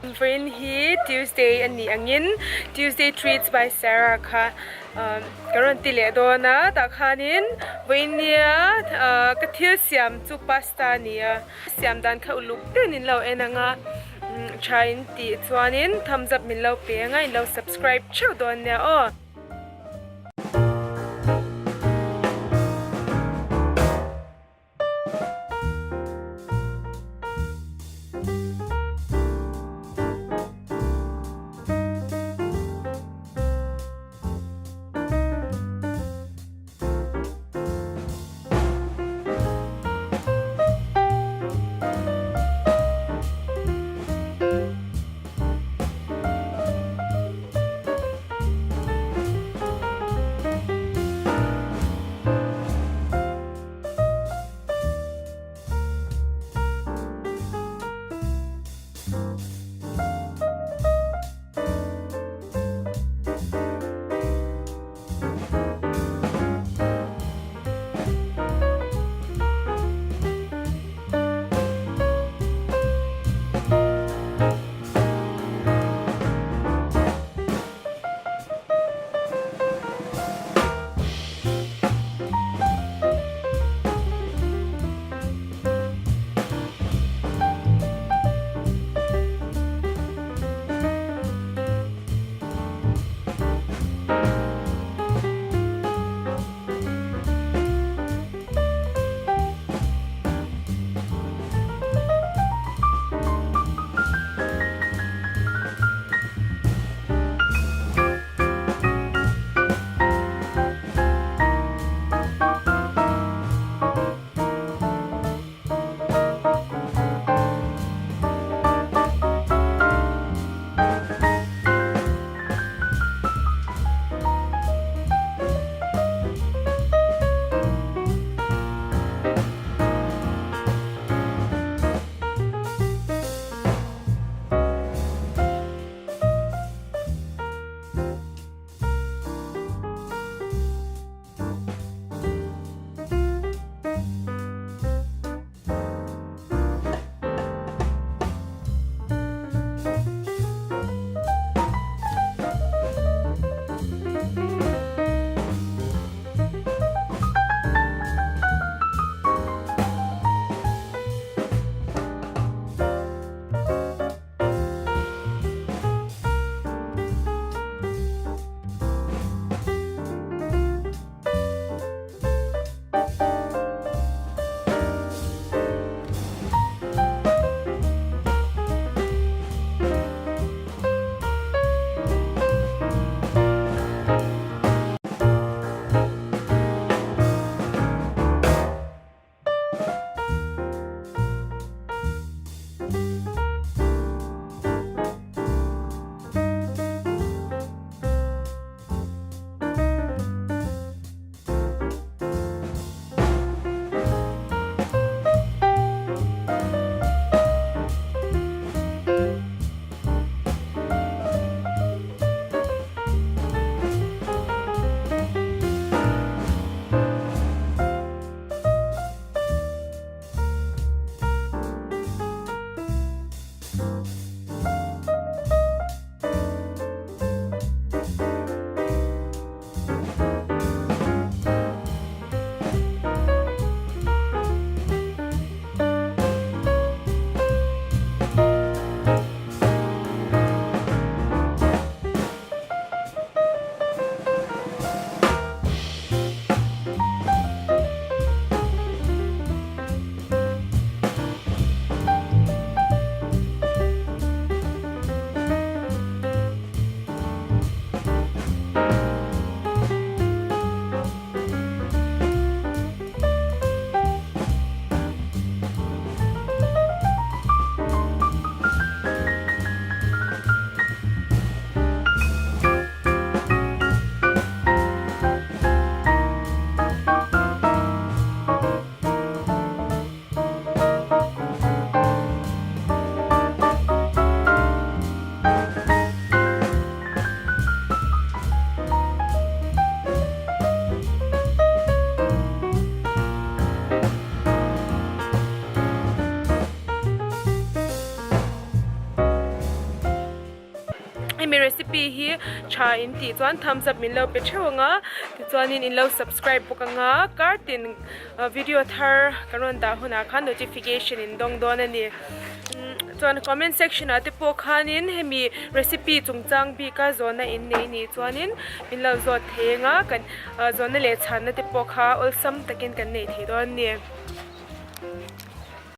Vawiin hi Tuesday a nih angin Tuesday Treats by Sarah kha ka rawn ti leh dawn a, tah khanin vawiin nia ka thil siam chu pasta a ni a, siam dan kha uluk deuhin in lo en ang a, tha in tih chuanin thumbs up min lo pe ang a, in lo subscribe theuh dawn nia aw. Hemi recipe hi tha in tih chuan thumbs up min lo pe theuh ang a, tichuanin in lo subscribe bawk ang a, kar tin video thar kan rawn dah hunah khan notification in dawng dawn a ni. Chuan comment section ah te pawh khanin hemi recipe chungchang bika zawhna in nei nih chuanin min lo zawt thei ang a, kan zawhna leh chhanna te pawh kha awlsam takin kan nei thei dawn a ni.